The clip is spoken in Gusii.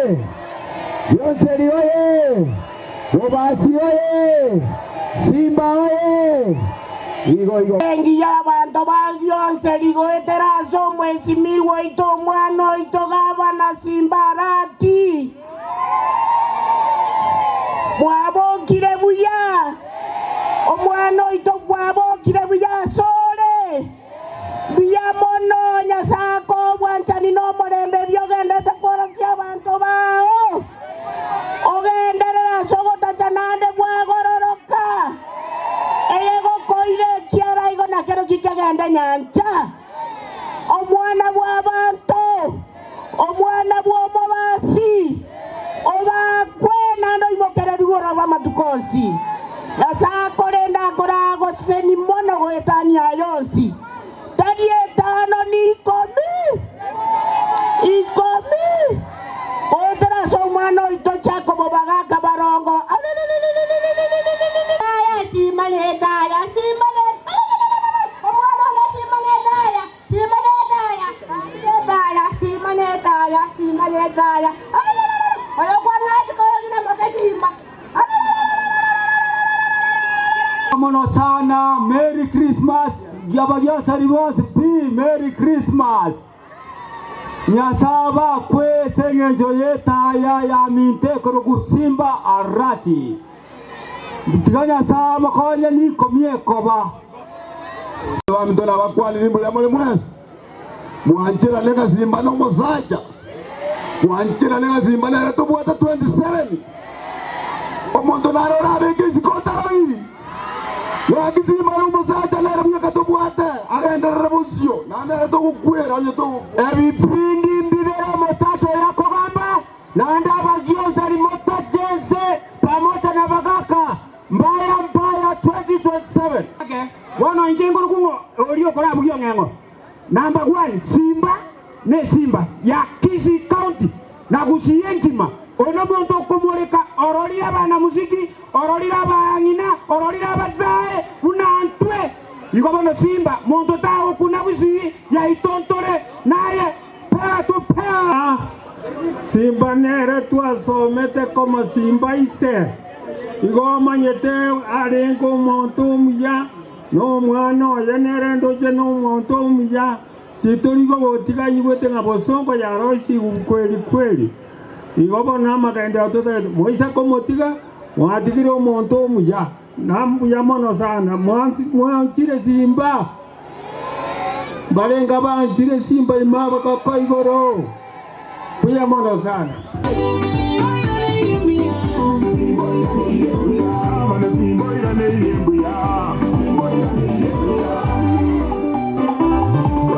oye! Gionseri oye! Bobasi oye! Simba oye! Igo igo. Engiya abanto ba Gionseri goetera ase omwesimigwa oito omwana oito gavana Simba Arati. Mwabokire buya, omwana oito bwabokire buya asore. Mbuya mono, Nyasae akoe obwanchani na omorembe ebi ogenderete kworokia abanto bao. Ogenderere ase ogotacha naende bwagororoka. Eye gokoira ekiara igo nakerokio kegende nyancha. Omwana bw'abanto, omwana bw'omobasi, obakwe naende oimokererigwe orobe amatuko onsi. Nyasae akorende akoragosesenie mono goetania aya onsi, tari etano na ikomi, ikomi, goetera ase omwana oito Jakobo bagaka barongo. Mono sana Merry Christmas abagiasari bonsi pi Merry Christmas Nyasae abakwe ase engencho y'etaya ya minto ekorokwa Simba Arati. Tiga Nyasae amokonye nikomia ekoba. Abaminto nabakwanire mbuya more mwensi, mwancherane ng'a Simba nomosacha, mwancherane ng'a Simba nere tobwate 27. Omonto nare orabeke isiko otaroiri, gaki Simba nomosacha nere bweka tobwate, agenderere bosio, naende nere togokwera onye togokwa. Ebipindi mbibere omosacha oyo akogamba, Naende abagionchani motache ense pamoja nabagaaka mbaya mbaya 2027. Bono inche nkorokwa ng'o oria okorabugia ong'eng'o? Number one, Simba ne Simba ya Kisii County na Gusii engima. Oyo nomonto okomoreka ororire abanamuziki, ororire abang'ina, ororire abasae buna ntwe. Igo bono Simba monto tagokuna Gusii yaito ntore naye. Pea to pea. Simba nere twasomete komosimba ise, igo omanyete arenge omonto omuya, na omwana oye nere ndoche nomonto omuya, titori gogotiga aigwete ng'a bosongo yaroisigwe kweri kweri. Igo bono amagenderero totagete, moise komotiga, mwatigire omonto omuya, na mbuya mono sana, mwanchire simba. Mbarenge abanchire simba ime abakoko igoro. Mbuya mono sana.